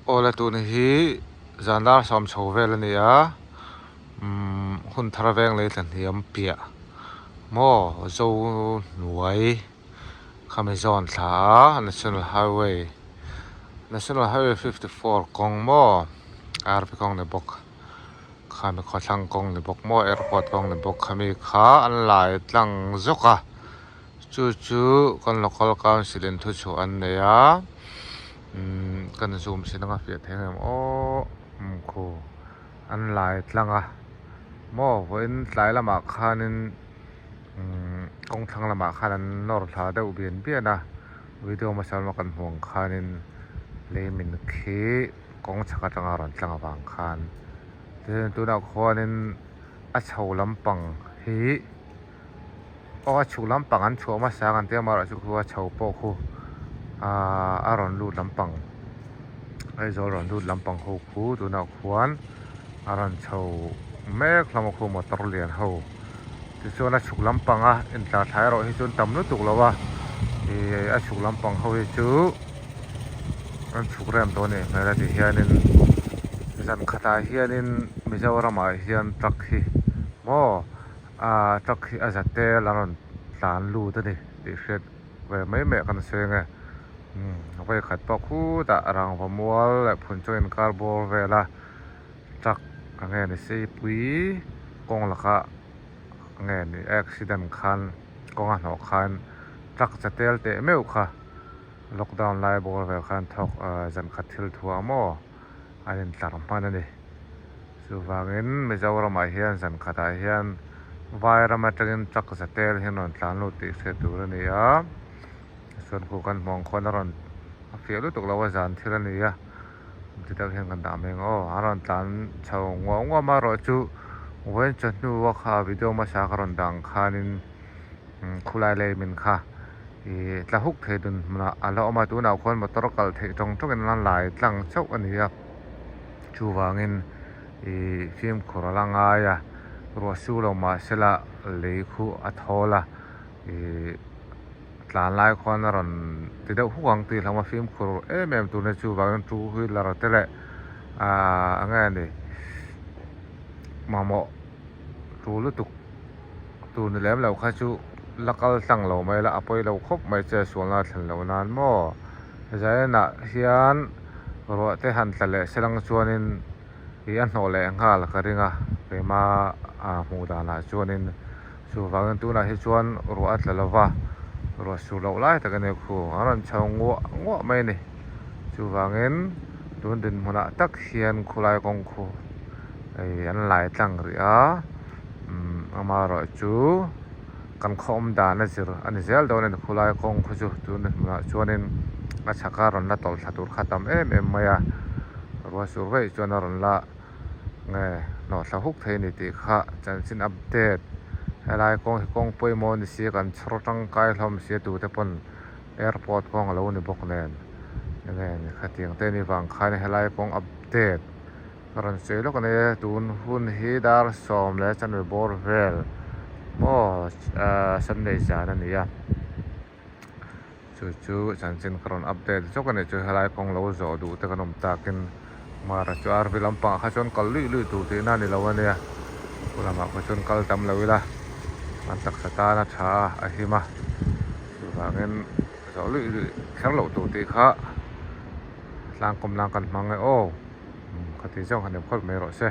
Awle tun hi zan dar sawm chho vel a ni a umm hun thar veng lei tla hniam piah maw zo hnuai khami zawn thla a national highway national highway 54 kawng maw army kawng ni bawk khami khawthlang kawng ni bawk maw airport kawng ni bawk khami kha an lai tlang zawk a. Chu chu kan local council in thu chhuah an nei a umm kan zoom sin anga fiah thei ang em aww umm khu an lai tlang a maw vawiin tlai lamah khanin umm kawng thlang lamah khan an nawr thla deuh bian bian a video hmasa lama kan hmuh ang khanin lei min khi kawng chhak atanga rawn tlang avang khan tichuan tunah khuanin a chho lampang hi. Aw a chhuk lampang an chhuah hmasa ang an tia amaherawhchu chu khu a chho pawh khu ahh a rawn lut lampang Aizawl rawn lut lampang ho khu tunah khuan a rawn chho mek hlawm a khu motor lian ho tichuan a chhuk lampang a intlar thla erawh hi chuan tam lutuk lo a ih a chhuk lampang ho hi chu an chhuk rem tawh a nih hmel a ti hianin zan khatah hianin Mizoram ah hian truck hi maw. Aaa truck hi a za tel a rawn tlan lut a ni tih hriat ve mai mai a kan seng e umm vawikhat pawh khutah rangva mual leh phun chu a inkar bawr vel a truck a nge ni seipui kawng lakah a nge ni accident khan kawng a hnawh khan truck za tel teh meuh kha lockdown lai bawr vel khan thawk ahh zan khat thil thuah maw an intlar hman a ni. Chuvangin Mizoramah hian zan khatah hian Vairam atangin truck za tel hian rawn tlan lut tih hriat tur a ni a, chuan khu kan hmuh ang khuan a rawn a fiah lutuk lo a zan thil a ni a, ti deuh hian kan dah mai ang aw, a rawn tlan chho nguah nguah amaherawh chu vawiin chawhnu a kha video hmasa ka rawn dah ang khanin khulai lei min kha ih tla huk thei dun hmunah a la awm a, tunah khuan motor kal theih tawng tawngin a lai tlang chauh a ni a. Chuvangin ih fimkhur a la ngai a, ruah su lo mah sela lei khu a thawl a, ih tlan lai khuan a rawn ti deuh huk ang tih hlauh a fimkhur em em tur a ni. Chuvangin two wheeler te leh ahh eng nge ni mamawh tur lutuk tur ni lem lo kha chu la kal tlang lo mai la a pawi lo khawp mai che sualna a thlen loh nan maw. Zainah hian ruah te han tla leh se lang chuanin ih a hnawh leh nghal ka ring a keima ah hmuh danah chuanin chuvangin tunah hi chuan ruah a tla lo va ruah sur loh lai tak a ni khu a rawn chho nguah nguah mai a ni chuvangin tun dinhmunah tak hian khulai kawng khu hei an lai tlang rih a umm amaherawhchu. Kan khaw awm dan a zir a ni zel dawn a ni khulai kawng khaw chu tun hmunah chuanin a chhaka rawn la tawlh thla tur kha tam em em mai a ruah sur vaih chuan a rawn la nge hnawh thla huk thei a ni tih kha chanchin update helai kawng hi kawng pawimawh a ni si a kan chhawr tangkai hlawm si a tute pawn airport kawng a lo ni bawk nen enge ni khatiang te ni vang khan helai kawng update Ka rawn sawi lawk a ni tun hun hi dar sawm leh chanve bawr vel maw ahh sunday zan a ni a chu chu chanchin ka rawn update zawk a ni chu helai kawng lo zawh duh te kan awm takin mara chu rv lampangah kha chuan kal luih luih tur tihna a ni lo a nia chu lamah pawh chuan kal tam lo ila an taksa tan a tha a a him a chuvangin zawh luih luih kher loh tur tih kha tlangkawm nan kan hmang e aw. Khati zawng han em khawlh mai rawh se.